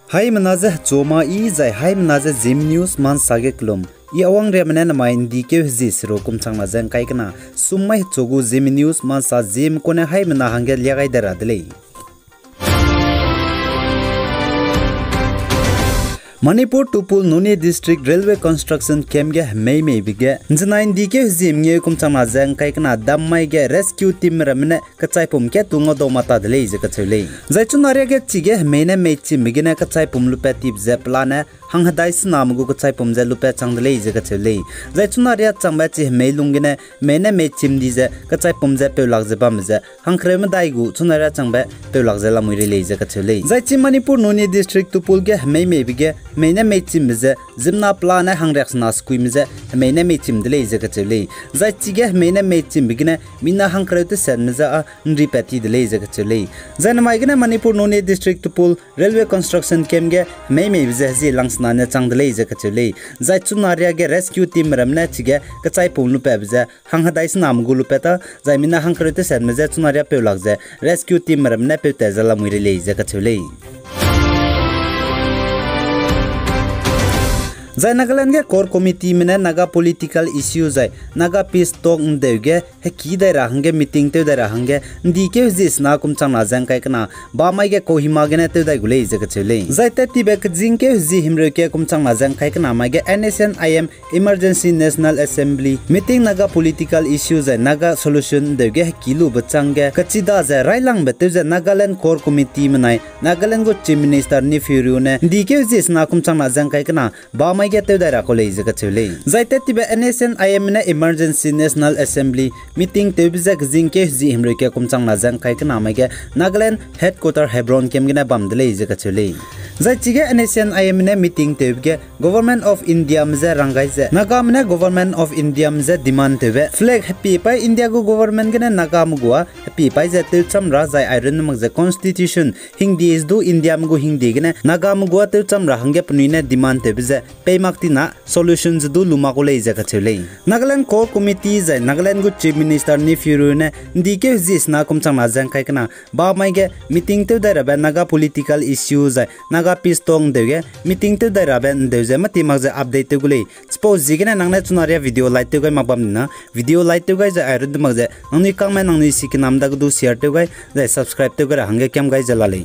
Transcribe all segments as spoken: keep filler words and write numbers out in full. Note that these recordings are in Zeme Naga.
Haimena ze hechu ma i zai haimena ze Zeme News ma nsa ge kelum. I Awangriame ne namai ’ndi keu hezie seruk kum changna ze ’ngkai kena, sum mai hechu gu Zeme News ma nsa zieme kune haimena hangge lia gai de ra de lei. Manipur Tupul Noni District Railway Construction Camp ge hemei meibe ge ’nzenai ’ndi keu hezie mengeu kum changna ze ’ngkai kena dam mai ge rescue team ramme ne kechaipum ke tu ngau dau ma ta de lei ze kacheu lei. Zai chuna riâ ge chige hemei ne meichimbe gene kechaipum lupat tibe ze pelane hanghedai sename gu kechaipum ze lupat chang de lei ze kacheu lei. Zai chuna riâ changbe chi hemei lung gene hemei ne meichim di ze kechaipum ze peulak ze bamme ze hangkereu medai gu chuna riâ changbe peulak ze lamui rei lei ze kacheu lei. Zai chi Manipur Noni District Tupul ge hemei meibe ge hemei ne meichimbe ze ziemmena pelane hangriaksena sekuime ze hemei ne meichim de lei ze kacheu lei. Zai chige hemei ne meichimbe gene mina hangkereu tesetme ze â ’nripat ti de lei ze kacheu lei. Zai namai gene Manipur Noni District Tupul Railway Construction Camp ge hemei meibe ze hezie langsena ne chang de lei ze kacheu lei. Zai chuna riâ ge rescue team ramme ne chige kechaipum lupatbe ze hanghedai sename gu lupat ta, zai mina hangkereu tesetme ze chuna riâ peulak ze rescue team ramme ne peutat ze lamui rei lei ze kacheu lei. Zai Nagaland ge core committeeme ne Naga political issue zai Naga peace talk ’ndeu ge hekî dai ra hangge meeting tew dai ra hangge ’ndi keu hezie sena kum changna ze ’ngkai kena bamai ge Kohima gene tew dai gu lei ze kacheu lei. Zai tat tibe kezing keu hezie himreu ke kum changna ze ’ngkai kena mai ge N S N I M Emergency National Assembly meeting Naga political issue zai Naga solution ’ndeu ge hekî lube changge kachida ze railangbe tew ze Nagaland core committeeme nai Nagaland gu Chief Minister Neiphiu Rio ne ’ndi keu hezie sena kum changna ze ’ngkai kena bamai ge tew dai ra kau lei ze kacheu lei. Zai tat tibe N S N I M ne Emergency National Assembly meeting tewbe ze kezing keu hezie himreu ke kum changna ze ’ngkai kena mai ge Nagaland headquarter Hebron camp gene bam de lei ze kacheu lei. Zai chige N S N I M ne meeting tewbe ge Government of Indiame je rang gai ze Nagame ne Government of Indiame je demand tewbe flag hepie paî India gu government gene Nagame gua hepie paî ze tewcham ra zai airunne mak ze constitution hingdie ze du Indiame gu hingdie gene Nagame gua tewcham ra hangge penui ne demand tewbe ze pei mak tina solution ze du lu mak gu lei ze kacheu lei. Nagaland Core Committee zai Nagaland gu Chief Minister Neiphiu Rio ne ’ndi keu hezie sena kum changna ze ’ngkai kena bamai ge meeting tew dai rabe Naga political issue zai Naga peace talk ’ndeu ge meeting tew dai rabe ’ndeu ze mâti mak ze update tew gu lei. Chipau ziegene nang ne chuna riâ video like tew gai mak bam dina, video like tew gai zai airunne mak ze nangnui kangme nangnui sikinam dage du share tew gai zai subscribe tew gai ra hangge kiam gai ze la lei.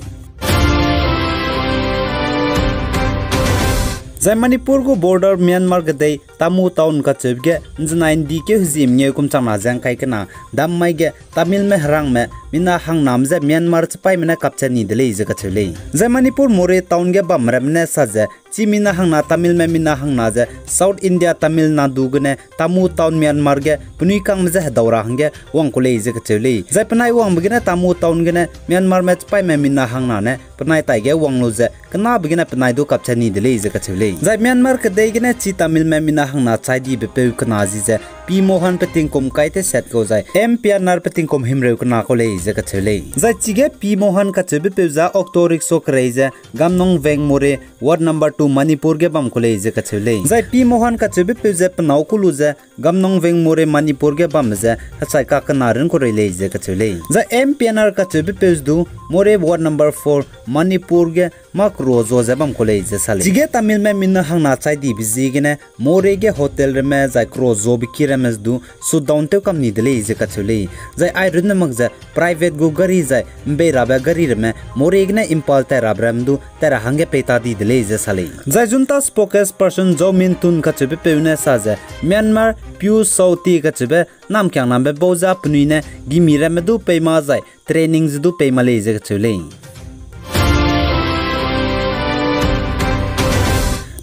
Zai Manipur gu border Myanmar kedei Tamu Town kacheube ge ’nzenai ’ndi keu hezie mengeu kum changna ze ’ngkai kena dam mai ge Tamilme herangme mina hangname je Myanmar chipaîme ne kapchat ni de lei ze kacheu lei. Zai Manipur Moreh Town ge bam ramme ne sa ze chi mina hangna Tamilme mina hangna ze South India Tamil Nadu gene Tamu Town Myanmar ge penui kangme je hedau ra hangge wang ku lei ze kacheu lei. Zai penai wangbe gene Tamu Town gene Myanmarme chipaîme mina hangna ne penai taige wang lu ze kenabe gene penai du kapchat ni de lei ze kacheu lei. Zai Myanmar kedei gene chi Tamilme mina hangna chai dibe peu kena zi ze P Mohan pe tingkum kai teset kau zai M Pyanar pe tingkum himreu kena kau lei ze kacheu lei. Zai chige P Mohan kacheubepeu ze auto rickshaw kerei ze Gamnong Veng Moreh, Ward number two, Manipur ge bam ku lei ze kacheu lei. Zai P Mohan kacheubepeu ze penâu ku lu ze Gamnong Veng Moreh, Manipur ge bamme ze hechai kakena rin ku rei lei ze kacheu lei. Zai M Pyanar kacheubepeu ze du Moreh, Ward number four, Manipur ge mâ kero zua ze bam ku lei ze sa lei. Chige Tamilme mina hangna chai dibe ziegene Moreh ge hotel ramme zai kero zuabe ki ramme ze du shutdown tew kam ni de lei ze kacheu lei. Zai airunne mak ze private gu gari zai ’mbei rabe gari ramme Moreh gene Imphal tat rabe ram du tat ra hangge pei ta di de lei ze sa lei. Zai junta spokesperson Zaw Min Htun kacheubepeu ne sa ze Myanmar Pyu Saw Htee kacheube namkiangnambe bau ze penui ne gimi ramme du pei ma zai training ze du pei ma lei ze kacheu lei.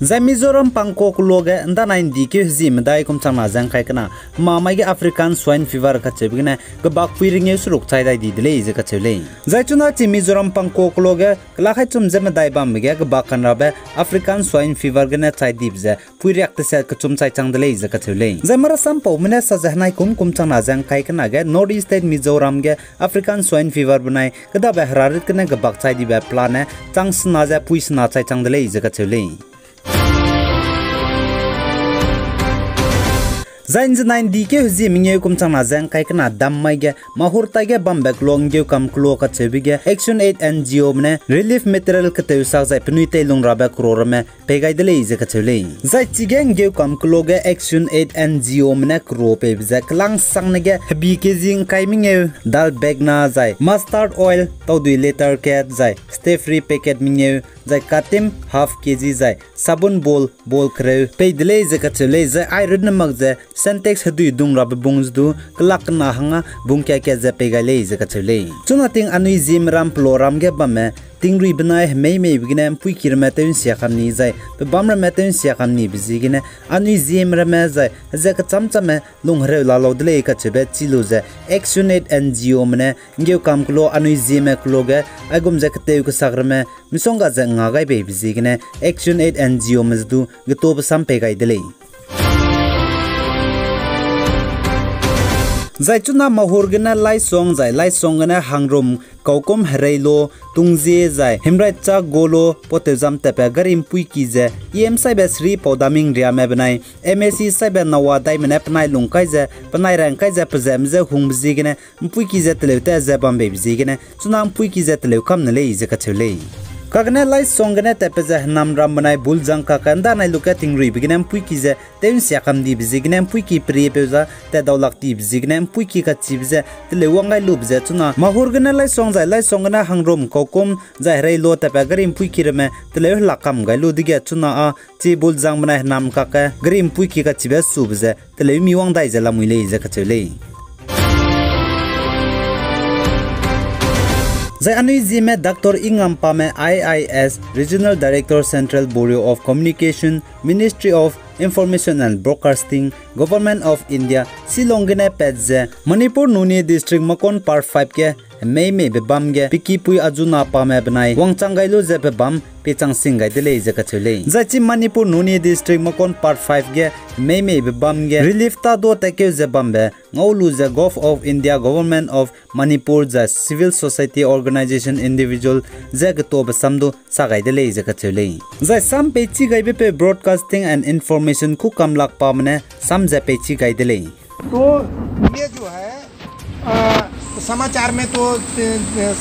Zai Mizoram Pangkok keloa ge ’ndanai ’ndi keu hezie medai kum changna ze ’ngkai kena hemamai ge African Swine Fever kacheube gene kebak pui rengeu seruk chai dai di de lei ze kacheu lei. Zai chuna chi Mizoram Pangkok keloa ge kelakhaichum ze medai bambe ge kebak kanrabe African Swine Fever gene chai dibe ze pui riak teset kechum chai chang de lei ze kacheu lei. Zai marasampaume ne sa ze henai kum kum changna ze ’ngkai kena ge North East State Mizoram ge African Swine Fever benai kêdabe herarit gene kebak chai dibe pelane chang sena ze pui sena chai chang de lei ze kacheu lei. Zai ’nzenai ’ndi keu hezie mengeu kum changna ze ’ngkai kena dam mai ge Mahur tai ge bambe kelo ’nggeu kam kelo kacheube ge Action Aid N G O me ne relief material keteu sak zai penui teilung rabe kero ramme pei gai de lei ze kacheu lei. Zai chige ’nggeu kam kelo ge Action Aid N G O me ne kero peibe ze kelang sangne ge hebi K G ’ngkai mengeu dal bag na zai mustard oil taudui litre kat zai stay free packet mengeu zai katim half K G zai sabun bowl bowl kereu pei de lei ze kacheu lei. Zai ai runne mak ze Sintex hedui dung rabe bung ze du kelak kena hangge bung kat kat ze pei gai lei ze kacheu lei. Chuna ting anui Zeme ram pelo ram ge bamme tingrui benai hemei meibe gene ’mpuiki ramme tew ’nsia kam ni zai pebâm ramme tew ’nsia kam nibe ziegene anui Zeme ramme zai heze kecham chamme lung hereu la lau de lei kacheube chi lu ze Action Aid N G O me ne ’nggeu kam kelo anui Zeme kelo ge aigum ze keteu kesak ramme misongga ze nga gai beibe ziegene Action Aid N G O me ze du getobe sam pei gai de lei. Zai chuna Mahur gene Laisong zai Laisong gene Hangrum, Kaukum, Hereilo, Tungzie zai Himraicha, Golo, Poteuzam tatbe gari ’mpuiki ze E M saibe Sri Paudaming Riame benai M A C saibe Nawa Daime ne penai lung kai ze penai rang kai ze pezeme je hungbe ziegene ’mpuiki ze teleu tat ze bam beibe ziegene chuna ’mpuiki ze teleu kam ne lei ze kacheu lei. Kagene Laisong gene tatbe ze Henamram benai Buljang kakge ’ndanai luge tingruibe gene ’mpuiki ze tew ’nsia kam dibe ziegene ’mpuiki periepeu za tat dau lak dibe ziegene ’mpuiki kachibe ze teleu wang gai lube ze chuna Mahur gene Laisong zai Laisong gene Hangrum, Kaukum zai Hereilo tatbe gari ’mpuiki ramme teleu helak kam gai lu dege chuna â chi Buljang benai Henam kakge gari ’mpuiki kachibe sube ze teleu mi wang dai ze lamui lei ze kacheu lei. Zai anui Zeme Doctor Ingampame I A S, Regional Director, Central Bureau of Communication, Ministry of Information and Broadcasting, Government of India, Shillong gene pat ze Manipur Noney District Makon Part five ge hemei meibe bam ge pikipui ajuna pame benai wangchang gai lu ze pebâm pechang sing gai de lei ze kacheu lei. Zai chi Manipur Noney District Makon Part five ge hemei meibe bam ge relief tâ du tatkeu ze bambe ngau lu ze Govt of India, Government of Manipur zai civil society organization individual ze getobe sam du sa gai de lei ze kacheu lei. Zai sam peichi gaibepeu Broadcasting and Information kû kamlak pame ne sam ze peichi gai de lei. तो ये जो है, अ, समाचार में तो, अ,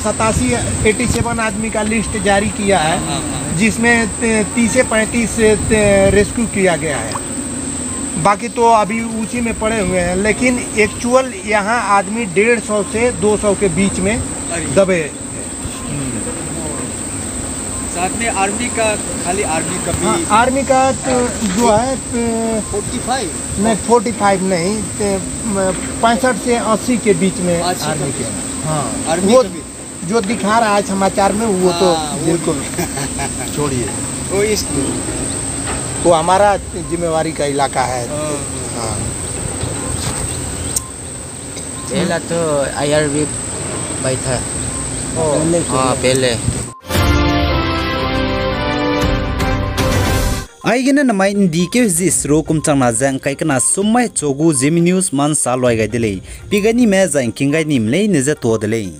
सतासी, eighty seven आदमी का लिस्ट जारी किया है, हाँ, हाँ, हाँ। जिसमें, अ, तीस से पैंतीस, अ, रेस्क्यू किया गया है। बाकी तो अभी उसी में पड़े हुए हैं, लेकिन एक्चुअल यहाँ आदमी डेढ़ सौ से दो सौ के बीच में अरे। दबे। साथ में आर्मी का, खाली आर्मी का भी हाँ, आर्मी का तो जो है, अ, फोर्टी फाइव? नहीं, फोर्टी फाइव नहीं, अ, पैंसठ से अस्सी के बीच में अस्सी का आर्मी बीच के। में। हाँ, आर्मी वो का भी। जो दिखा रहा है समाचार में, वो तो हाँ, वो बिल्कुल नहीं। छोड़िए। वो इस वो हमारा जिम्मेवारी का इलाका है। हाँ। हाँ। पहला तो आईआरबी भाई था। ओ। पहले से हाँ, है। पहले। Aigene namai ’ndi keu zi seruk kum changna ze ’ngkai kena sum mai chogu Zeme News man sa luai gai de lei. Pi gai nime zai ’ngking gai nime leine ze tuâ de lei.